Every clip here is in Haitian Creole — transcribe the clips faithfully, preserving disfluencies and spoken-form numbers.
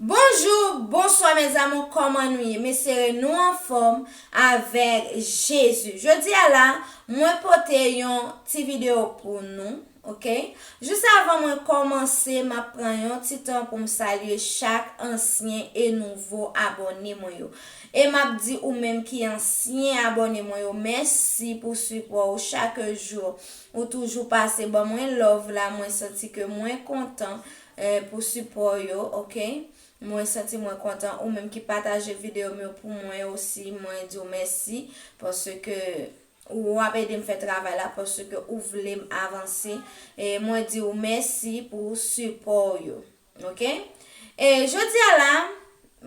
Bonjou, bonswa mes amours, kòman nou ye? M espere nou anfòm avèk Jezi. Jodi a la, mwen pote yon ti videyo pou nou, oke? Jis avan mwen kòmanse, m ap pran yon ti tan pou m salye chak ansyen e nouvo abòne mwen yo. E m ap di ou menm ki ansyen abòne mwen yo, mèsi pou sipò ou chak jou. Ou toujou pase ban mwen love la, mwen santi ke mwen kontan, eh, pou sipò yo, oke? Mwen santi mwen kontan. Ou menm ki pataje videyo m yo pou mwen osi, mwen di w mèsi, paske ou ap ede m fè travay la, paske ou vle m avanse. E mwen di w mèsi pou sipò w yo. Oke? E jodi a la,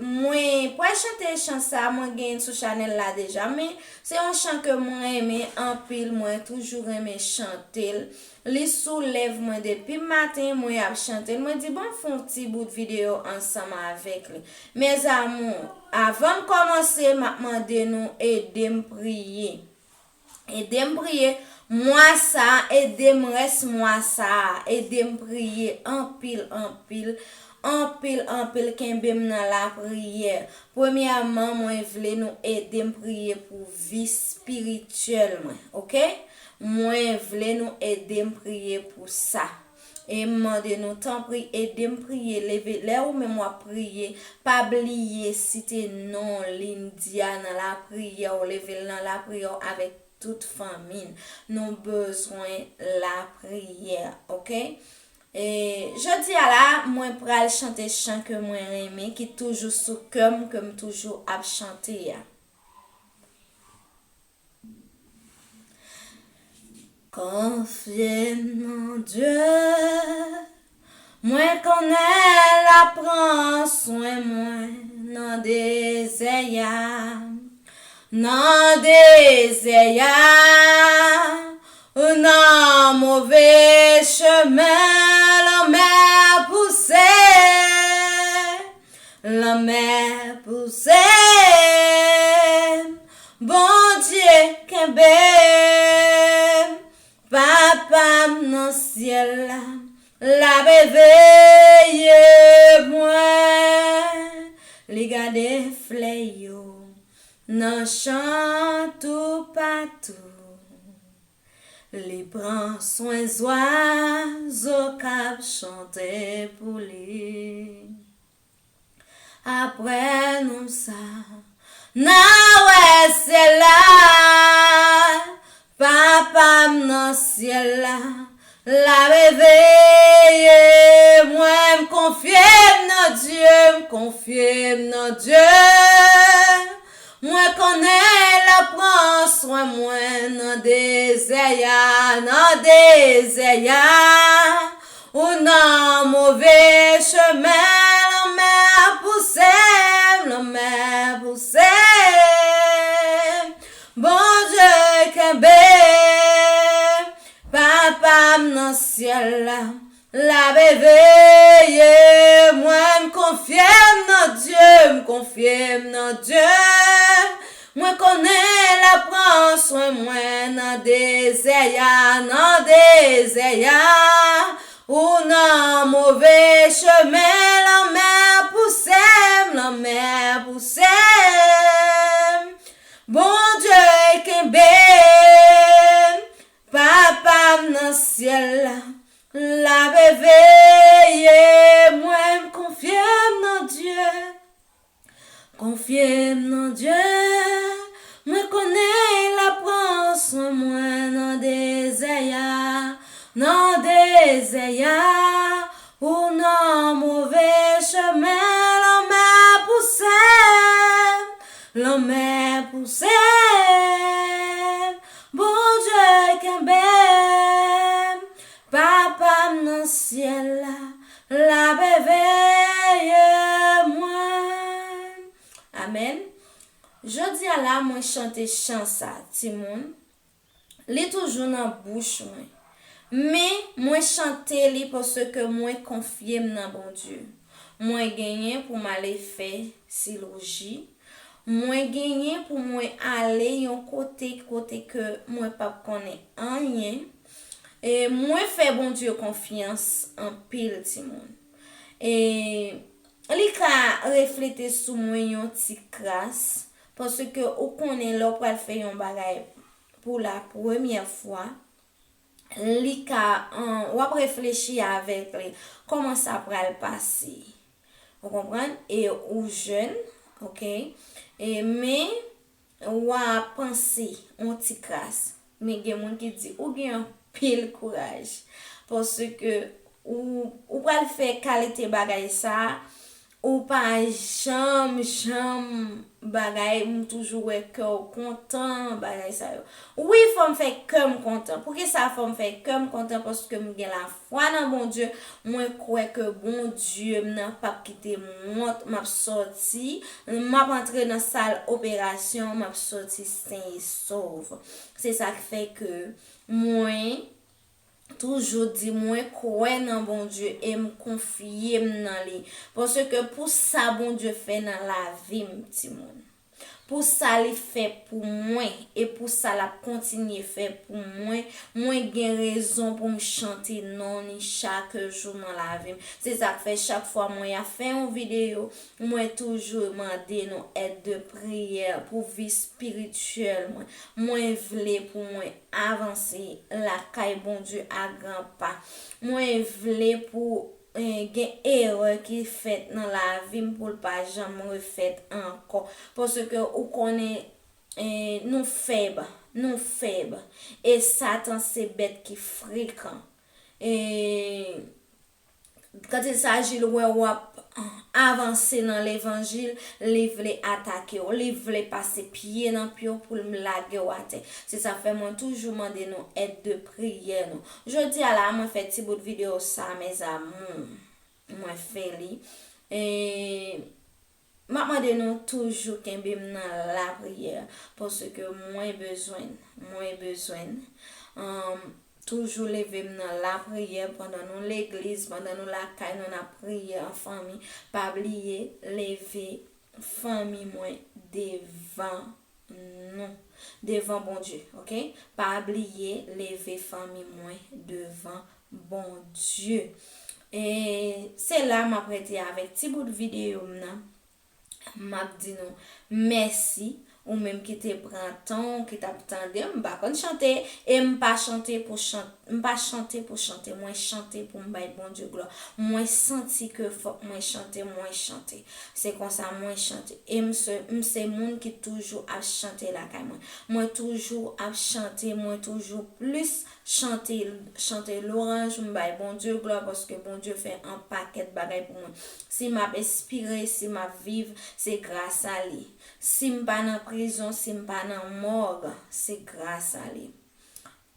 mwen pral chante chan sa, mwen genyen l sou chanèl la deja, men se yon chan ke mwen renmen anpil, mwen toujou renmen chante l. Li sou lèv mwen depi maten, mwen ap chante l. Mwen di, bon, fè yon ti bout videyo ansanm avèk li. Mes amours, avan m kòmanse, m ap mande nou ede m priye. Ede m priye mwa sa, ede m rès mwa sa, ede m priye anpil, anpil, anpil, anpil, kenbe m nan lapriyè. Premyèman, mwen vle nou ede m priye pou vi espirityèl mwen, oke? Mwen vle nou ede m priye pou sa. E m mande nou, tanpri, ede m priye. Leve, lè ou menm w ap priye, pa bliye site non Lindia nan lapriyè w, leve l nan lapriyè w avèk tout fanmi n. Nou bezwen lapriyè, oke? E jodi a la, mwen pral chante chan ke mwen renmen, ki toujou sou kè m, ke m toujou ap chante a. Konfye m nan Dye, mwen konnen l ap pran swen mwen nan dezè a, nan dezè a, ou nan move chemen, lanmè pouse, lanmè pouse m, Bondye kenbe m, Papa m nan syèl la, l ap veye mwen, li gade flè yo nan chan toupatou, li pran swen zwazo k ap chante pou li. Apre nou sa, n a wè syèl la, Papa m nan syèl la, l ap veye mwen, m konfye m nan Dye, m konfye m nan Dye. Mwen konnen l ap pran swen mwen nan dezè a, nan dezè a. Ou nan move chemen, lanmè pouse m, lanmè pouse m. Bondye kenbe m, Papa m nan syèl la, l ap veye mwen, m konfye m nan Dye, m konfye m nan Dye. Mwen konnen l ap pran swen mwen nan dezè a, nan dezè a. Ou nan move chemen, lanmè pouse m, lanmè pouse m. Bondye kenbe m, Papa m nan syèl la, l ap veye mwen, m konfye m nan Dye. Konfye m nan Dye, mwen konnen l ap pran swen mwen nan dezè a, nan dezè a. Ou nan move chemen, lanmè pouse m, lanmè pouse m. Bondye kenbe m, Papa m nan syèl la, l ap veye mwen. Amèn. Jodi a la, mwen chante chan sa, timoun. Li toujou nan bouch mwen. Men, mwen chante li paske mwen konfye m nan Bondye. Mwen genyen pou m ale fè siloji. Mwen genyen pou mwen ale yon kote, kote ke mwen p ap konnen anyen. E mwen fè Bondye konfyans anpil, timoun. E li ka reflete sou mwen yon ti kras, paske ou konnen lè w pral fè yon bagay pou la premyè fwa, li ka, w ap reflechi avèk li, kòman sa pral pase. Ou konprann? E ou jèn, oke? E men, w a panse yon ti kras. Men gen moun ki di ou gen anpil kouraj. Paske ou, ou pral fè kalite bagay sa a, ou pa janm, janm bagay, m toujou wè kè w kontan, bagay sa yo. Wi, fò m fè kè m kontan. Poukisa fò m fè kè m kontan? Paske m gen lafwa nan Bondye. Mwen kwè ke Bondye m nan p ap kite m wont. M ap sòti, m ap antre nan sal operasyon, m ap sòti sen e sòv. Se sa k fè ke mwen toujou di mwen kwè nan Bondye e m konfye m nan li. Paske pou sa Bondye fè nan lavi m, timoun, pou sa li fè pou mwen e pou sa l ap kontinye fè pou mwen, mwen gen rezon pou m chante non li chak jou nan lavi m. Se sa k fè chak fwa mwen ap fè yon videyo, mwen toujou mande nou èd de priyè pou vi espirityèl mwen. Mwen vle pou mwen avanse lakay Bondye a gran pa. Mwen vle pou, eh, gen erè ki fèt nan lavi m pou l pa janm refèt ankò. Paske ou konnen, eh, nou fèb, nou fèb. E Satan se bèt ki frekan. E Quand il s'agit l wè w ap avanse nan levanjil, li vle atake w, li vle pase pye nan pye w pou l lage w atè. Se sa k fè mwen toujou mande nou èd de priyè nou. Jodi a la, mwen fè ti bout videyo sa, mes amours. Mwen fè li. E M ap mande nou toujou kenbe m nan lapriyè, paske mwen bezwen n, mwen bezwen n. Ahn, toujou leve m nan lapriyè pandan nou legliz, pandan nou lakay nou, n ap priye an fanmi. Pa bliye leve fanmi mwen devan nou, devan Bondye, oke? Pa bliye leve fanmi mwen devan Bondye. E se la m ap rete avèk ti bout videyo m nan. M ap di nou mèsi, ou menm ki te pran tan w, ki t ap tande m. M pa konn chante, e m pa chante pou chan-, m pa chante pou chante. Mwen chante pou m bay Bondye glwa. Mwen santi ke fòk mwen chante, mwen chante. Se konsa mwen chante. E m se, m se moun ki toujou ap chante lakay mwen. Mwen toujou ap chante, mwen toujou plis chante, chante lwanj, m bay Bondye glwa paske Bondye fè an pakèt bagay pou mwen. Si m ap espire, si m ap viv, se gras a li. Si m pa nan prizon, si m pa nan mòg, se gras a li.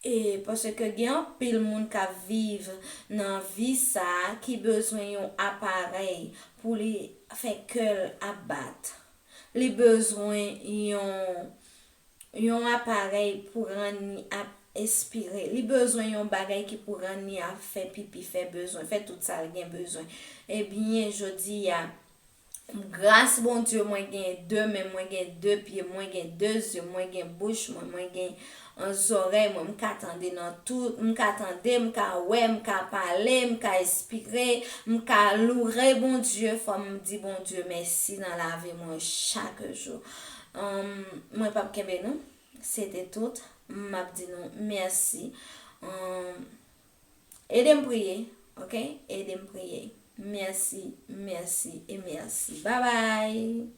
E paske gen anpil moun k ap viv nan vi sa a ki bezwen yon aparèy pou li fè kè l ap bat. Li bezwen yon yon aparèy pou rann li ap espire. Li bezwen yon bagay ki pou rann li ap fè pipi, fè bezwen, fè tout sa l gen bezwen. Ebyen, jodi a, gras Bondye, mwen gen de men, mwen gen de pye, mwen gen de zye, mwen gen bouch mwen, mwen gen, an, zòrèy mwen, m ka tande nan tout, m ka tande, m ka wè, m ka pale, m ka espire, m ka loure Bondye, fò m di Bondye mèsi nan lavi mwen chak jou. Ahn, mwen p ap kenbe nou. Se te tout. M ap di nou mèsi. Ahn, ede m priye, oke? Ede m priye. Mèsi, mèsi e mèsi. Babay!